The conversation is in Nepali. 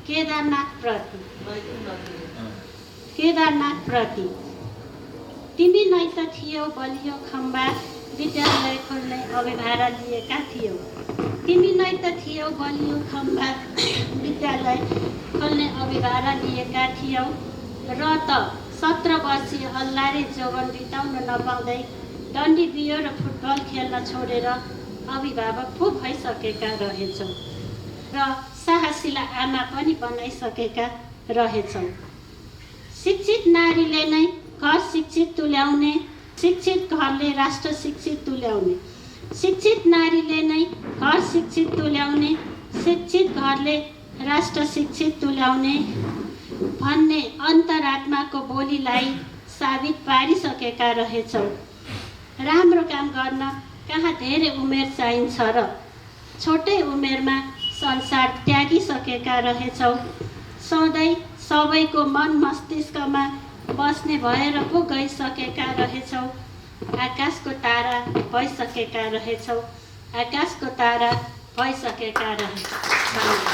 केदारनाथ प्रति तिमी नै त थियौ बलियो खम्बा विद्यालय खोल्ने अभिभारा लिएका थियौ। तिमी नै त थियौ बलियो खम्बा विद्यालय खोल्ने अभिभारा लिएका थियौ र त 17 वर्षीय अल्लारे जोवन बिताउन नपाउँदै डन्डी बियो र फुटबल खेल्न छोडेर अभिभावक पो भइसकेका रहेछौ र साहसिला आमा पनि बनाइसकेका रहेछौ। शिक्षित नारीले नै घर शिक्षित तुल्याउने, शिक्षित घरले राष्ट्र शिक्षित तुल्याउने, शिक्षित नारीले नै घर शिक्षित तुल्याउने, शिक्षित घरले राष्ट्र शिक्षित तुल्याउने भन्ने अन्तरात्माको बोलीलाई साबित पारिसकेका रहेछौ। राम्रो काम गर्न कहाँ धेरै उमेर चाहिन्छ र छोटै उमेरमा संसार त्यागिसकेका रहेछौ। सधैँ सबैको मन मस्तिष्कमा बस्ने भएर पो गइसकेका रहेछौ। आकाशको तारा भइसकेका रहेछौ, आकाशको तारा भइसकेका रहेछौ।